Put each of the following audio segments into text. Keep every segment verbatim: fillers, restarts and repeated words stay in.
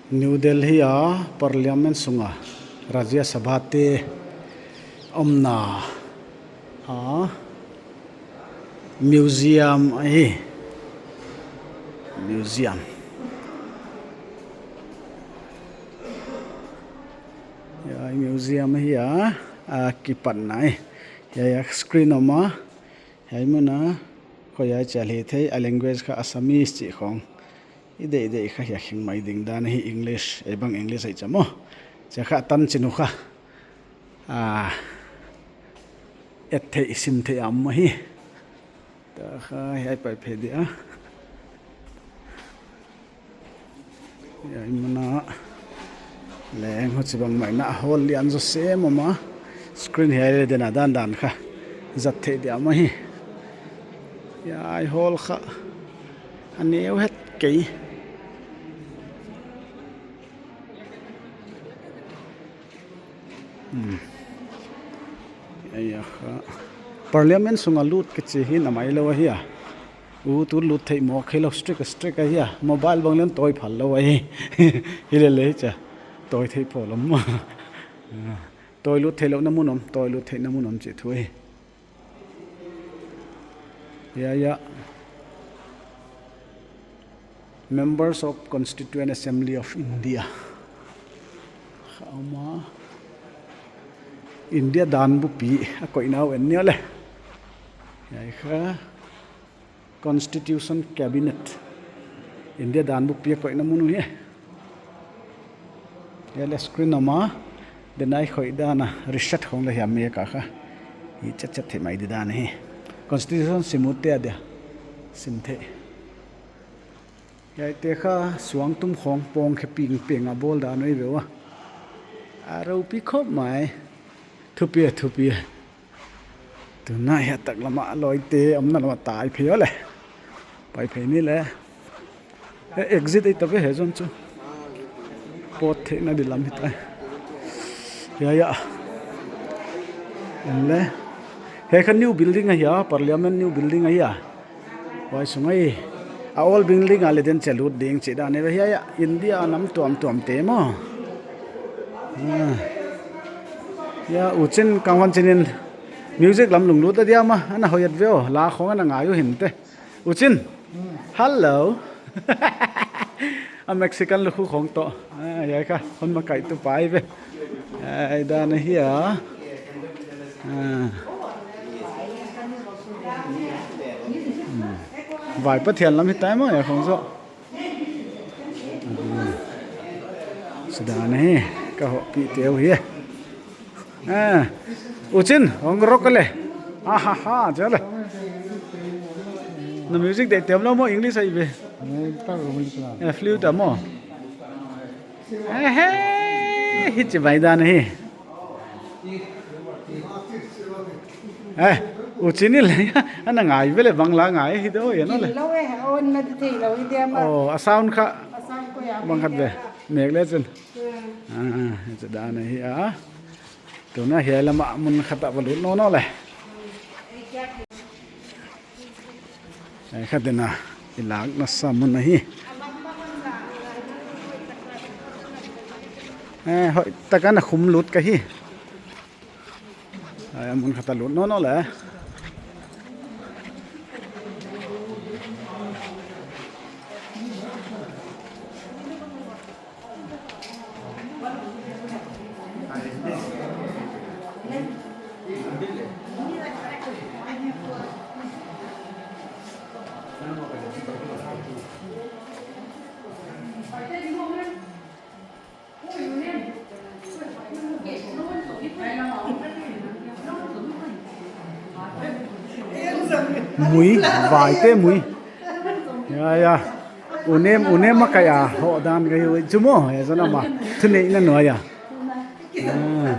New Delhi a Parliament sunga Rajya Sabha te omna a museum ahi. Museum. Hiai museum ahi a, a kipatna ahi. Hiai a screen om a. Hiai mun a, koi a chia leh thei, a language kha Assamese chih khong. I deih deih kha hiai khing mai ding dan hi English, ei bang English ei chamo. Chia kha tan chin uh kha. Ah, et theih, sim theih a om hi. Ta kha hiai pai phei dia. Hiai mun a leng huchibang mai na hall lian zaw sem om a. Screen hiai leh den a dandan kha zat theih diam ahi. Hiai hall kha a neu het kei. Hmm. Hiai a kha Parliament sunga lut kichi hi na mai lou ahi a. U tu lut theih mawk hilou, strict strict ahi a. Mobile bang leng tawi phal lou ahi. Hilele cha. Tawi theih pha lou maw. Tawi lut theihlouhna mun om, tawi lut theihna mun om chih thu ahi. Hiai a. Members of Constituent Assembly of India. Kha om a. India danbupi a koihna uh en ni aw le. Hiai kha Constitution Cabinet. India danbupi a koihna mun uh hi. Hiai leh screen om a. Den a i khoih dan a reset khong leh hiam mi ka kha. I chet chet theih mai di dan hi. Constitution sim ut te a dia. Sim theih. Hiaite kha suangtum khong pawng khe ping ping a bawl dan uh ve ua. A ropui khop mai. Thupi a, thupi a. Tuna hiai tak lam a lawite omna lam a tai phei aw le. Pai phei ni le. Eh, exit ei ta ve hiai zon chu. Pawt theihna di lam hi tai. Hiai a. En le. Hiai kha new building ahi a, Parliament new building ahi a. Huai sung ahi. A old building a leh den chia lut ding chih dan ahi ve. Hiai a India nam tuamtuam te maw. Ah. Hiai a U Chin kang hon chin in music lam lunglut a diam a. Ana hoih et ve aw. La khong ana ngai uh hinte. U Chin. Hello. A Mexican lukhu khong toh. Ah, hiai kha hon makaitu pa ahi ve. Hiai dan ahi a. Ah. Hmm. Vai Pathian lam hi tai maw hiai khong zaw. Hmm. Sudan ahi, ka hoihpih te uh hi. Ah, U Chin, hong rock le. Ah, ha, ha, jale. Na music deih diam lou maw, English ahi ve. Eh, flute a maw. Eh, he, hichi bai dan hi. Eh, U Chin in le, ana ngai ve le, bang la ngai hi deuh, ya no le. Lou eh, on na di thei lou hi dia ma. Oh, a sound kha. A sound ko ya. Bang khat ve. Mek le chun. Hmm. Ah, ah, chu dan ahi a. Tuna hiai lam a mun khat a va lut nawn nawn le. Hiai kha den a i lakna sa mun ahi. Eh, hoihtak a na khum lut ka hi. Hiai mun khat a lut nawn nawn le. Mui, vaite mui. Ya, ya. U Nem, U Nem makai a hoh dan ka hi uh chu maw, eh, zana ma. Thuneihna nuai a. Ah.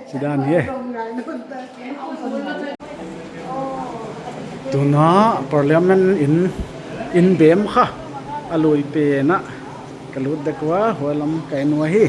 Sudan hi. Tuna Parliament in, in bem kha a lui pen a ka lut dek ua, huai lam ka en ua hi.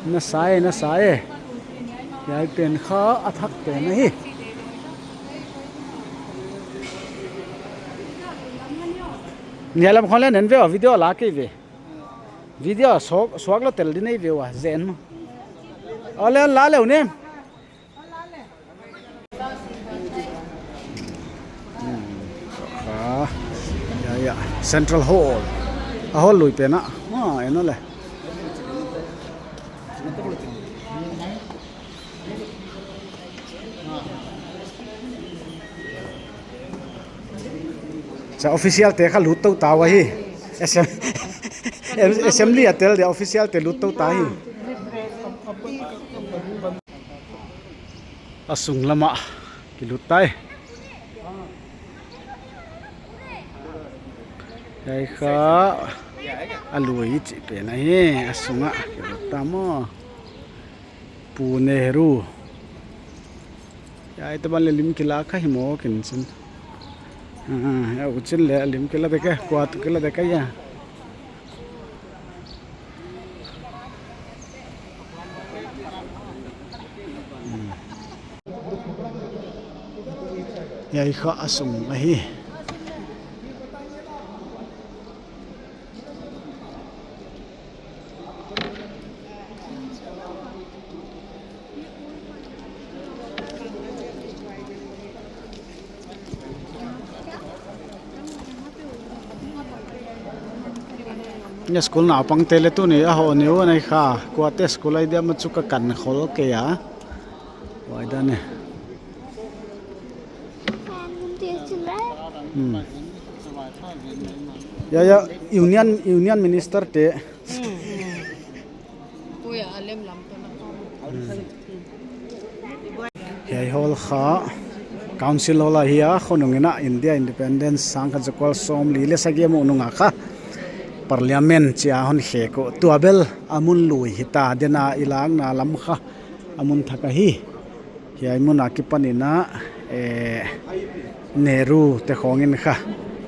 Na sa e, na sa e. Hiai pen kha a thak pen ahi. Nia lam khong le nen ve ua, video la kei ve. Video suak, suak lou tel di nei ve ua, zen maw. Ole la leu ne. Hmm, ah, ya, ya. Central Hall. A hall lui pen a. Ah, en ole. Cha official te kha lut tou ta ua hi. Assem-, assembly a tel dia official te lut tou ta hi. A sung lam ah kilut tai. Hiai kha a lui chih pen ahi, a sung ah kilut ta maw. Pu Nehru. Hiai te ban le lim kila kha hi maw kin chin. Ah, ya u chin le lim kila dek e, kua tu kila dek e ya. Hmm. Hiai kha a sung ahi. Nia school naupang te le tuni a hoh ni uh ahi kha, kuate school ahi dia maw chu ka kan khol kei a. Huai dan e. Hmm. Ya, ya, Union, Union Minister te. Hiai hall kha Council Hall ahi a, khonung in a India Independence sangkhat zakual sawmli leh sagih a muh nung a kha Parliament chia hon khek uh, tua bel a mun lui hita, den a i lakna lam kha a mun thak ahi. Hiai mun a kipan in a, eh, Nehru te khawng in kha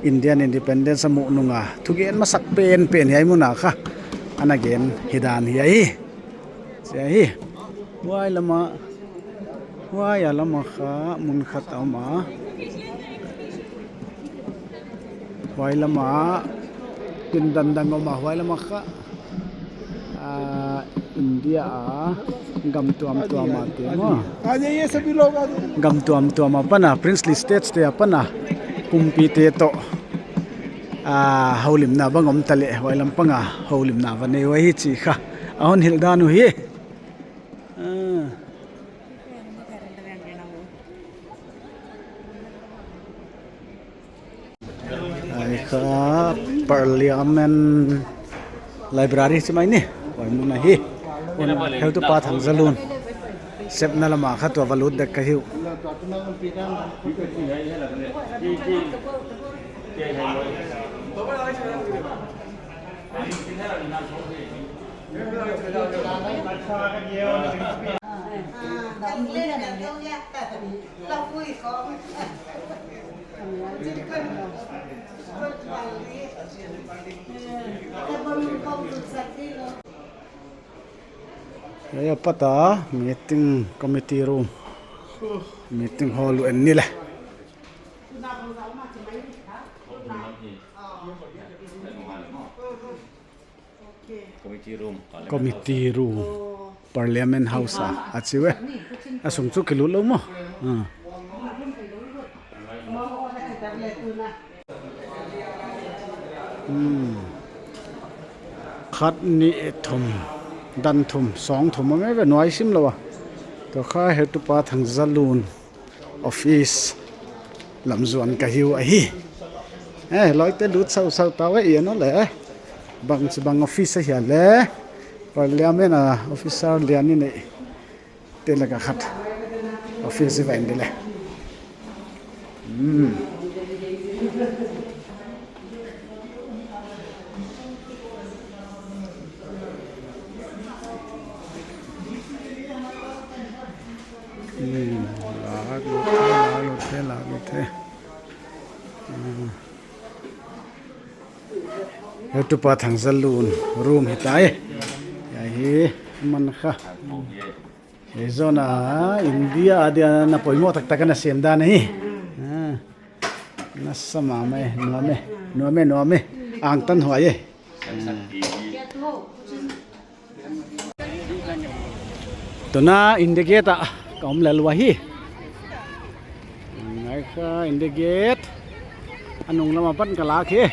Indian Independence a muh nung a thugen masak penpen hiai mun a kha ana gen hi dan hi ahi. Chia hi. Huai lam a, huai a lam a kha mun khat a om a. Huai lam a pindan dang om a, huai lam a kha, ah, India a gam tuamtuam a te maw. Gam tuamtuam apan a, Princely States te apan a, kumpite toh, ah, houlimna bang om ta leh, huai lam pang a houlimna va nei uh ahi chih kha a hon hilh dan uh hi. Ah. Hiai kha Parliament Library chi mai ni. Huai mun ahi. Heutupa Thangzalun sepna lam a kha tua va lut dek ka hi uh. Hiai apat a meeting committee room, meeting hall uh en ni le. Committee room. Committee room. Parliament House a, a chi uh e. A sung chu kilut lou maw. Ah. Hmm. Khat, nih, thum, dan thum, sawng thum om e ve, nuai sim lou a. Tua kha heutupa Thangzalun office lam zuan ka hi uh ahi. Eh, lawmte lut sausau ta ve, i en le. Bangchibang office ahia le. Parliament a officer lian i neih te laka khat office i va en di le. Hmm. Hmm, la lut the, la lut the, la lut the. Hmm. Heutupa Thangzalun room hi ta e. Hiai hi man kha. Hiai zong a India a dia na poimoh taktak a na sem dan ahi. Ah. Na sa mahmah e, nuam e, nuam e, nuam e. Angtan huai e. Tuna India Gate ah ka om lel uhi. Ngai kha India Gate. A nung lam apan ka lak hi.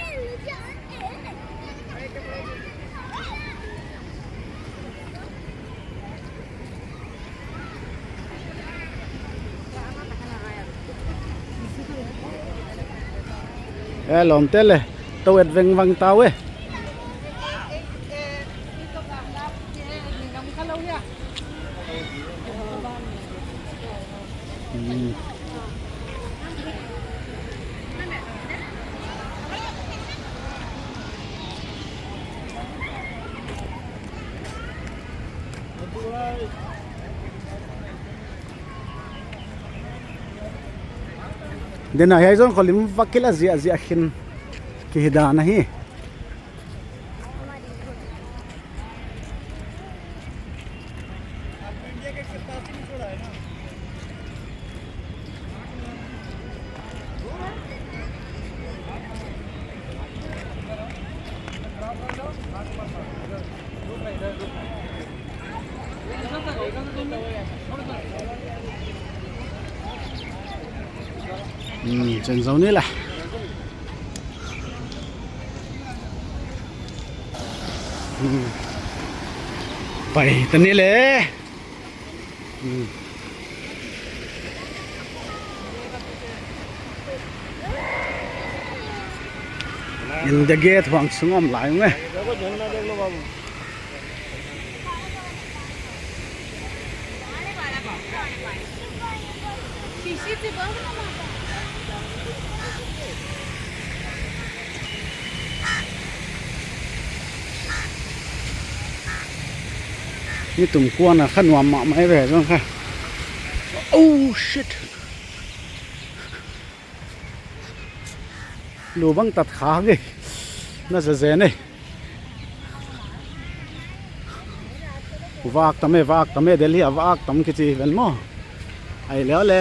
Eh, lawmte le. Tou et vengvang tau e. Hmm. Tuna hiai zong kholim va kila ziahziah khin kihi dan ahi. Hmm, chen zou ni la. Hmm. Pai ta ni le. Hmm. India Gate huang sung om lai nge. Ni tum kuan a kha nuam mahmah ve zong kha. Oh shit. Lu bang tat kha nge. Na za zen e. Vak tam e, vak tam e, Delhi a vak tam kichi ven maw. Ai leh le.